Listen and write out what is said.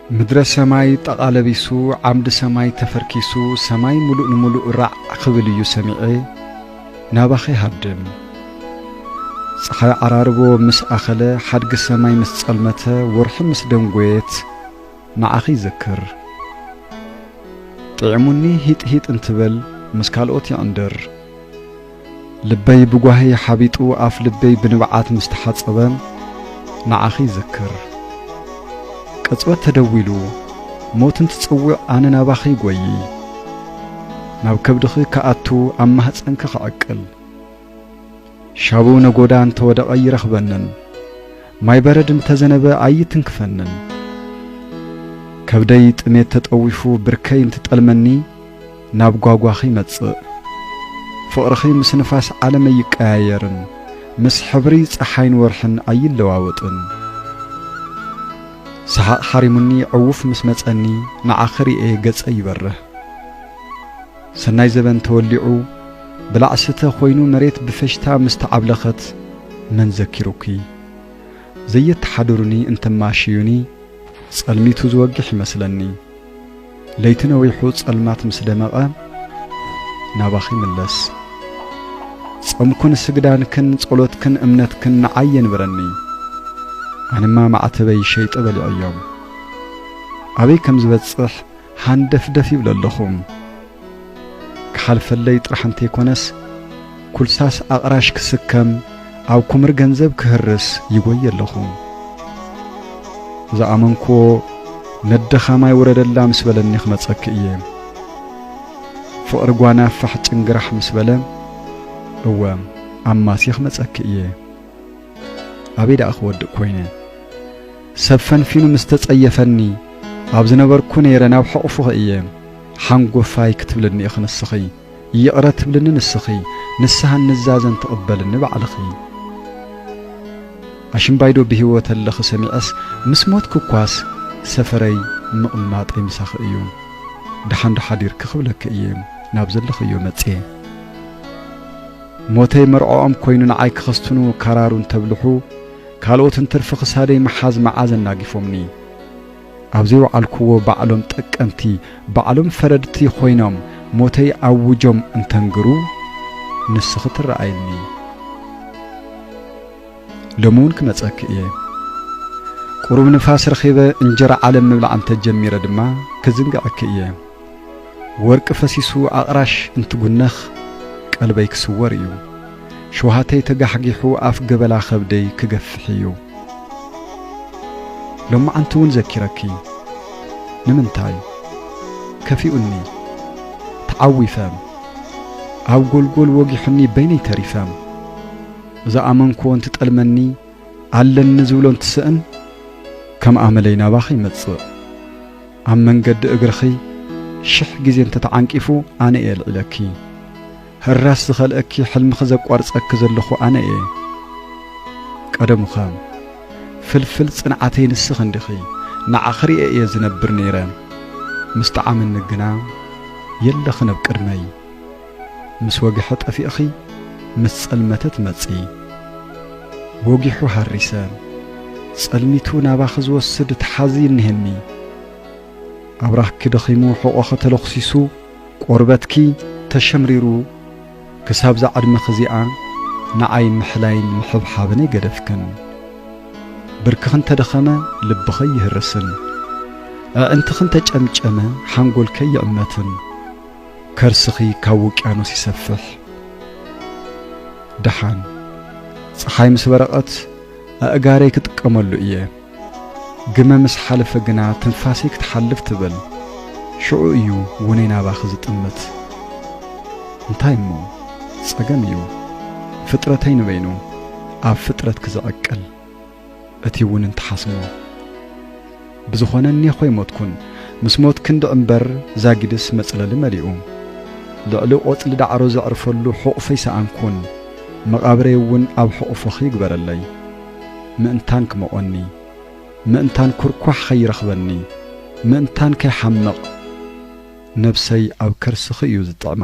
ምድረ ሰማይ ጠቓለቢሱ፣ ዓምዲ ሰማይ ተፈርኪሱ፣ ሰማይ ምሉእ ንምሉእ ራዕ ክብል እዩ ሰሚዐ፣ ናባኺ ሃድም። ጸሓይ ዓራርቦ ምስ ኣኸለ፣ ሓድጊ ሰማይ ምስ ጸልመተ፣ ወርሒ ምስ ደንጎየት፣ ንዓኺ ይዝክር። ጥዕሙኒ ሂጥ ሂጥ እንትብል፣ ምስ ካልኦት ይዕንድር። ልበይ ብጓሂ ሓቢጡ፣ ኣፍ ልበይ ብንብዓት ምስ ተሓጸበ፣ ንዓኺ ይዝክር። ቅጽበት ተደዊሉ፣ ሞት እንትጽውዕ፣ ኣነ ናባኺ ይጎዪ። ናብ ከብድኺ ክኣቱ፣ ኣብ ማህጸንኪ ክዕቅል። ሻቡ ነጎዳ እንተወደቐ ይረኽበንን፣ ማይ በረድ እንተዘነበ ኣይትንክፈንን። ከብደይ ጥሜት ተጠዊፉ ብርከይ እንትጠልመኒ፣ ናብ ጓጓኺ ይመጽእ። ፍቕርኺ ምስ ንፋስ ዓለም ኣይቀያየርን፣ ምስ ሕብሪ ጸሓይን ወርሕን ኣይለዋወጥን። ሰሓቕ ሓሪሙኒ ዕዉፍ ምስ መጸኒ፣ ንዓኺ ርእየ ገጸይ ይበርህ። ሰናይ ዘበን ተወሊዑ፣ ብላዕ ስተ ኾይኑ መሬት ብፈሽታ ምስ ተዓብለኸት፣ መን ዘኪሩኪ? ዘየተሓድሩኒ እንተማሽዩኒ፣ ጸልሚቱ ዝወግሕ ይመስለኒ። ለይቲ ነዊሑ ጸልማት ምስ ደመቐ፣ ናባኺ ይምለስ። ጾምኩን ስግዳንክን ጸሎትክን እምነትክን ንዓይ የንብረኒ። ኣነማ ማዕተበይ ሸይጠ በሊዐዮም። ኣበይ ከም ዝበጽሕ ሃንደፍደፍ ይብል ኣለኹ። ክሓልፈለይ ጥራሕ እንተይኮነስ፣ ኩልሳስ ኣቕራሽ ክስከም፣ ኣብ ኩምር ገንዘብ ክህርስ ይጎይ ኣለኹ። ዝኣመንክዎ ነደኻ ማይ ውረደላ ምስ በለኒ ክመጸኪ እየ። ፍቕሪ ጓና ፋሕ ጭንግራሕ ምስ በለ፣ እወ፣ ኣማስየ ክመጸኪ እየ። ኣበይ ደኣ ክወድቕ ኮይነ? ሰብ ፈንፊኑ ምስ ተጸየፈኒ፣ ኣብ ዝነበርኩ ነይረ ናብ ሕቑፉኺ እየ። ሓንጎፋይ ክትብልኒ ኢኺ ንስኺ፣ ይቕረ ትብልኒ ንስኺ፣ ንስሃን ንዛዘን ትቕበልኒ ባዕልኺ። ኣሽምባይዶ ብህይወት ኣለኺ ሰሚዐስ፣ ምስ ሞትኪ እኳስ ሰፈረይ ምቕማጠይ ምሳኺ እዩ። ደሓን ዶ ሓዲርኪ ክብለኪ እየ፣ ናብ ዘለኽዮ መጽየ። ሞተይ መርዖኦም ኮይኑ ንዓይ ክኸስትኑ ካራሩ እንተብልሑ፣ ካልኦት እንትርፊ ክሳደይ ምሓዝ መዓዝ ኣናጊፎምኒ። ኣብ ዘይወዓልክዎ ባዕሎም ጠቀምቲ፣ ባዕሎም ፈረድቲ ኮይኖም ሞተይ ኣውጆም እንተንግሩ፣ ንስኺ ትረኣይኒ። ሎሚ እውን ክመጸኪ እየ። ቁሩብ ንፋስ ረኺበ እንጀራ ዓለም ምብላዕ እንተጀሚረ ድማ ክዝንግዐኪ እየ። ወርቂ ፈሲሱ ኣቕራሽ እንትጉነኽ ቀልበይ ክስወር እዩ። ሸውሃተይ ተጋሕጊሑ ኣፍ ገበላ ከብደይ ክገፍሕ እዩ። ሎማዓንቲ እውን ዘኪረኪ። ንምንታይ? ከፊኡኒ። ተዓዊፈ። ኣብ ጎልጎል ወጊሑኒ በይነይ ተሪፈ። ዝኣመንክዎ እንትጠልመኒ፣ ኣለኒ ዝብሎ እንትስእን፣ ከም ኣመለይ ናባኺ ይመጽእ። ኣብ መንገዲ እግርኺ ሽሕ ግዜ እንተተዓንቂፉ፣ ኣነ እየ ኣልዒለኪ። ህራስ ዝኸልአኪ፣ ሕልምኺ ዘቋርጸኪ ዘለኹ ኣነ እየ። ቀደሙኸ፣ ፍልፍል ጽንዓተይ ንስኺ እንዲኺ። ንዓኺ ርእየ እየ ዝነብር ነይረ። ምስ ጠዓመኒ ግና፣ የለኽን ኣብ ቅድመይ። ምስ ወግሐ ጠፊእኺ፣ ምስ ጸልመተ ትመጺ። ወጊሑ ሃሪሰ፣ ጸልሚቱ ናባኺ ዝወስድ ትሓዚ እኒሀኒ። ኣብራኽኪ ደኺሙ፣ ሕቖኺ ተለኹሲሱ፣ ቆርበትኪ ተሸምሪሩ፣ ክሳብ እዛ ዕድመኺ እዚኣ ንዓይ ምሕላይን ምሕብሓብን ኣይገደፍክን። ብርክኺ እንተደኸመ፣ ልብኺ ኣይህርስን። ኣዕንትኺ እንተጨምጨመ፣ ሓንጎልኪ ኣይዕመትን። ከርስኺ ካብ ውቅያኖስ ይሰፍሕ። ደሓን፣ ጸሓይ ምስ በረቐት ኣእጋረይ ክጥቀመሉ እየ። ግመ ምስ ሓለፈ ግና ትንፋሰይ ክትሓልፍ ትብል። ሽዑ እዩ ውነይ ናባኺ ዝጥምት። እንታይ እሞ ጸገም እዩ፣ ፍጥረተይ ንበይኑ ኣብ ፍጥረትኪ ዝዕቅል። እቲ እውን እንትሓስሞ። ብዝኾነ እኒኾ ኣይሞትኩን፣ ምስ ሞትኪ እንድዒ እምበር ዛጊድስ መጽለሊ መሊኡ። ልዕሊ ቆጽሊ ዳዕሮ ዘዕርፈሉ ሕቑፈይ ሰኣንኩን፣ መቓብረይ እውን ኣብ ሕቑፍኺ ይግበረለይ። ምእንታን ክመቖኒ፣ ምእንታን ኩርኳሕ ኸይረኽበኒ፣ ምእንታን ከይሓምቕ፣ ነብሰይ ኣብ ከርስኺ እዩ ዝጥዕማ።